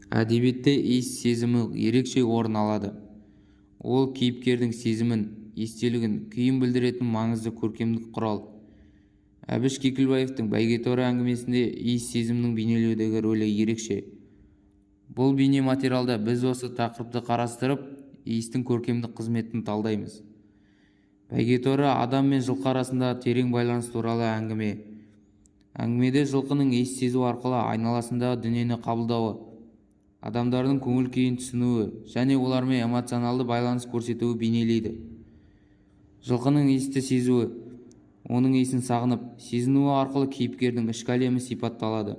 Әдебиетте иіс сезімі ерекше орын алады. Ол кейіпкердің сезімін, естелігін, күйін білдіретін маңызды көркемдік құрал. Әбіш Кекілбаевтың «Бәйгеторы» әңгімесінде иіс сезімінің бейнелеудегі рөлі ерекше. Бұл бейнематериалда біз осы тақырыпты қарастырып, иістің көркемдік қызметін талдаймыз. Бәйгеторы – адам мен жылқы арасындағы терең байланыс туралы әңгіме. Әңгімеде жылқының иіс сезу арқылы айналасындағы дүниені қабылдауы, адамдардың көңіл-күйін түсінуі және олармен эмоционалды байланыс көрсетуі бейнелейді. Жылқының иісті сезуі, оның иісін сағынып, сезінуі арқылы кейіпкердің ішкі әлемі сипатталады.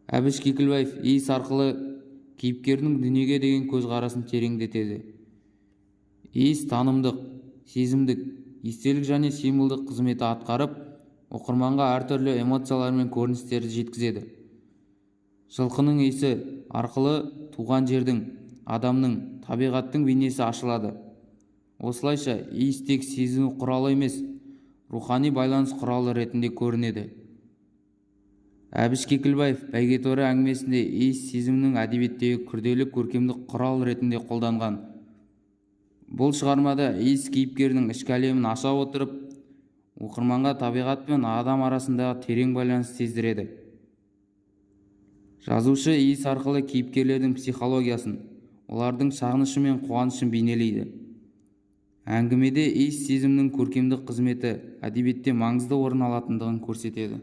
Әбіш Кекілбаев иіс арқылы кейіпкердің дүниеге деген көзқарасын тереңдетеді. Иіс танымдық, сезімдік, естелік және символдық қызметті атқарып, оқырманға әртүрлі эмоциялар мен көріністерді жеткізеді. Жылқының иісі арқылы туған жердің, адамның, табиғаттың бейнесі ашылады. Осылайша, иіс тек сезіну құралы емес, рухани байланыс құралы ретінде көрінеді. Әбіш Кекілбаев «Бәйгеторы» әңгімесінде иіс сезімінің әдебиеттегі күрделі көркемдік құрал ретінде қолданған. Бұл шығармада иіс кейіпкердің ішкі әлемін аша отырып, оқырманға табиғат пен адам арасындағы терең байланысты сездіреді. Жазушы иіс арқылы кейіпкерлердің психологиясын, олардың сағынышы мен қуанышын бейнелейді. Әңгімеде иіс сезімінің көркемдік қызметі әдебиетте маңызды орын алатындығын көрсетеді.